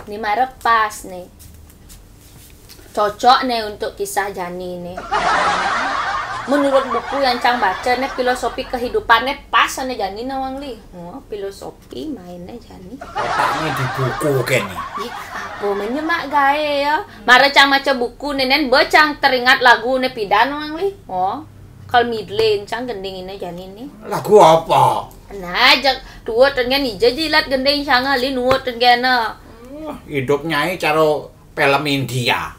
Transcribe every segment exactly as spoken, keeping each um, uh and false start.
Ni mara pas ni. Cocok ni untuk kisah jani ni. Menurut buku yang cang baca ni, filosofi kehidupan ni pas ane jani, Nawang Li. Oh, filosofi main ni jani. Otaknya di buku kene. Ih, apa menyemak gae ya? Mara cang maca buku ni, nen be cang teringat lagu ni pidan, Nawang Li. Oh, kal midlin cang gending ini jani ni. Lagu apa? Nah, jak tuut ten gen ija jilat gending cang ali nuut ten gen. Hidup nyai caro film India.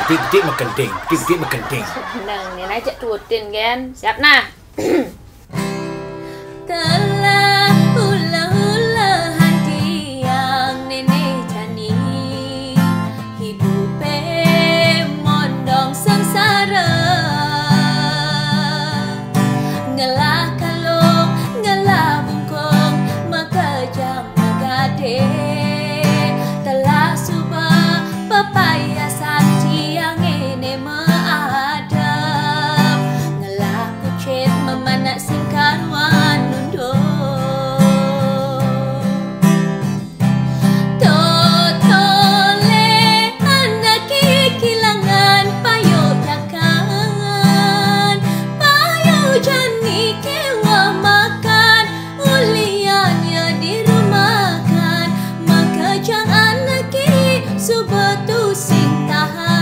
Dik-dik megending, dik-dik megending. Nang, ni aja tuutin kan. Siap nah. Telah ulah-ulahan tiang nenek jani, hidupe mondong sengsara. Ngelah kalung, ngelah bungkung, makejang magade. Telah suba pepayasan tiang ngene maadep. Ngelah kucit memanak sing karuan nunduk. Totole anake kilangan payu jakan, payu jani kewa makan, ulian ya dirumakan, makejang anake suba tusing tahan.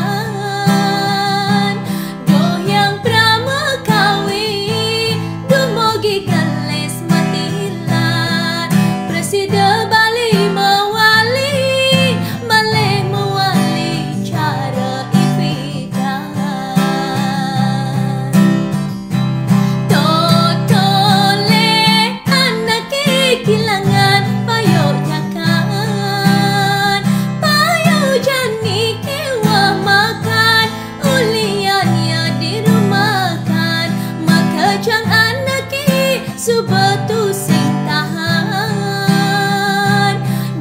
Duh Hyang Pramakawi, dumugi gelis matilar. Prasida bali mawali, malih mawali cara ipidan. Totole anake kilangan payu jakan, payu jani kewa makan, ulian ya dirumakan, makejang anake suba tusing tahan.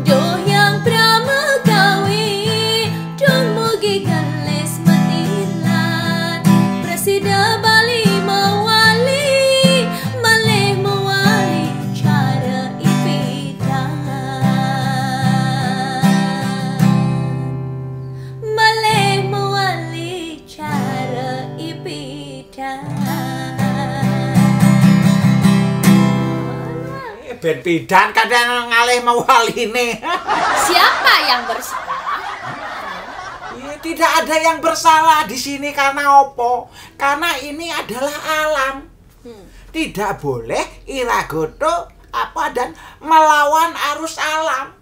Duh Hyang Pramakawi, dumugi gelis matilar. Prasida bali mawali, malih mawali cara ipidan. Malih mawali cara ipidan. Eh, ben pidan kadang ngalih mawaline. Siapa yang bersalah? Ya, tidak ada yang bersalah di sini karena opo? Karena ini adalah alam. Hmm. Tidak boleh iraga tu apa dan melawan arus alam.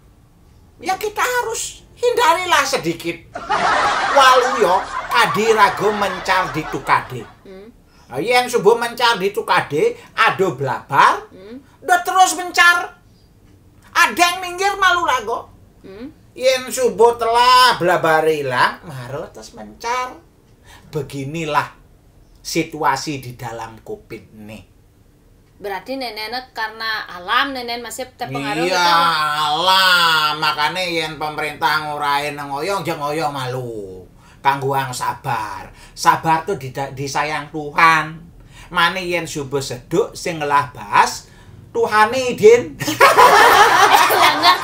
Ya kita harus hindarilah sedikit. Waluya kadi raga mencar di tukade. Hmm. Nah, yen subuh mencar di tukade, ada blabar, Hmm. udah terus mencar. Ada yang minggir malu raga. Hmm. Yen subuh telah blabar hilang, mara terus mencar. Beginilah situasi di dalam covid ini. Berarti neneknya karena alam, nenek masih terpengaruh Iya, gitu. Alam. Makanya yen pemerintah ngurain ngoyong, aja ngoyong malu. Kanggo wong sabar. Sabar tuh dida- disayang Tuhan. Mane yen subuh seduk sing ngelah bahas Tuhane idin. Enggak,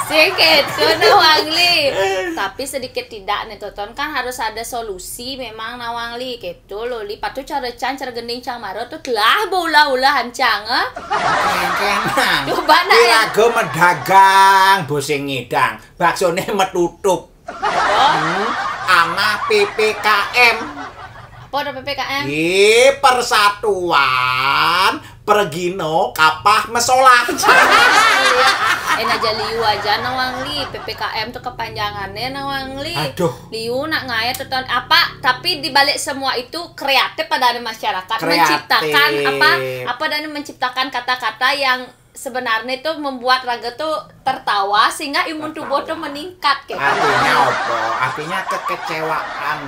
sih gitu Nawang Li. Tapi sedikit tidak nih Toton, kan harus ada solusi memang Nawang Li gitu loh Li. Patu cara can cara gending cang maro tuh telah beula-ula hancang eh. Kengkenang. Coba nak ya. Iraga medagang bosing ngidang. Baksone metutup. Hmm, ama P P K M. Apa ada P P K M? Ih, persatuan pergino kapah mesolah. Eh aja liu aja Nawang Li, P P K M tuh kepanjangannya Nawang Li. Aduh. Liu nak ngaya tuh tahun apa? Tapi dibalik semua itu kreatif pada ada masyarakat Kreatif. Menciptakan apa apa dan menciptakan kata-kata yang sebenarnya itu membuat raga tuh tertawa sehingga imun tubuh tuh meningkat kayak gitu. Artinya apa? Artinya kekecewaan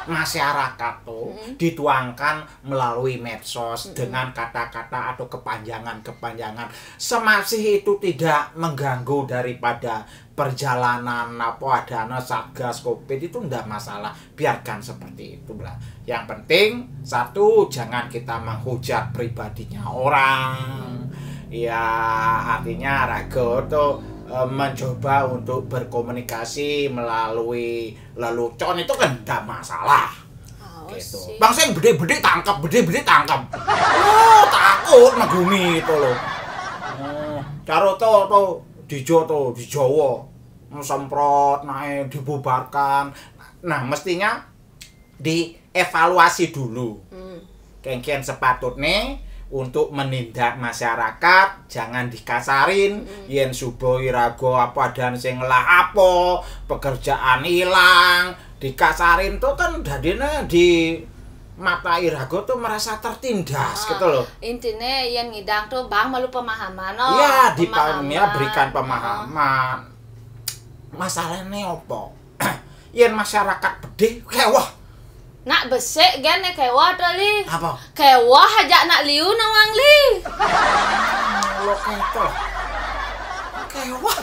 masyarakat tuh Mm-mm. dituangkan melalui medsos dengan kata-kata atau kepanjangan-kepanjangan. Semasih itu tidak mengganggu daripada perjalanan apa adanya satgas covid itu ndak masalah, biarkan seperti itu lah. Yang penting satu, jangan kita menghujat pribadinya orang. Ya, artinya raga tuh eh, mencoba untuk berkomunikasi melalui lelucon itu kan tidak masalah. Oh, Gitu. sih. Bang, sing bede-bede tangkap, bede-bede tangkap. Oh, takut negumi itu loh. Oh, caro to to dijo to di Jawa. Semprot naik dibubarkan. Nah, mestinya dievaluasi dulu. Hmm. Kengken sepatutnya untuk menindak masyarakat, jangan dikasarin. Yen subuh iraga apa dan sing lah apa, pekerjaan hilang, dikasarin tuh kan dadine di mata iraga tuh merasa tertindas gitu loh. Intinya yang ngidang tuh bang malu pemahaman, oh. Iya, di Pemahaman. Ya, berikan pemahaman. Masalahnya apa? Yen masyarakat pedih, kewah. Nak besik gen nih kewah tuh li. Apa? Kewah aja nak liu nawang li. Lo keto. Kewah.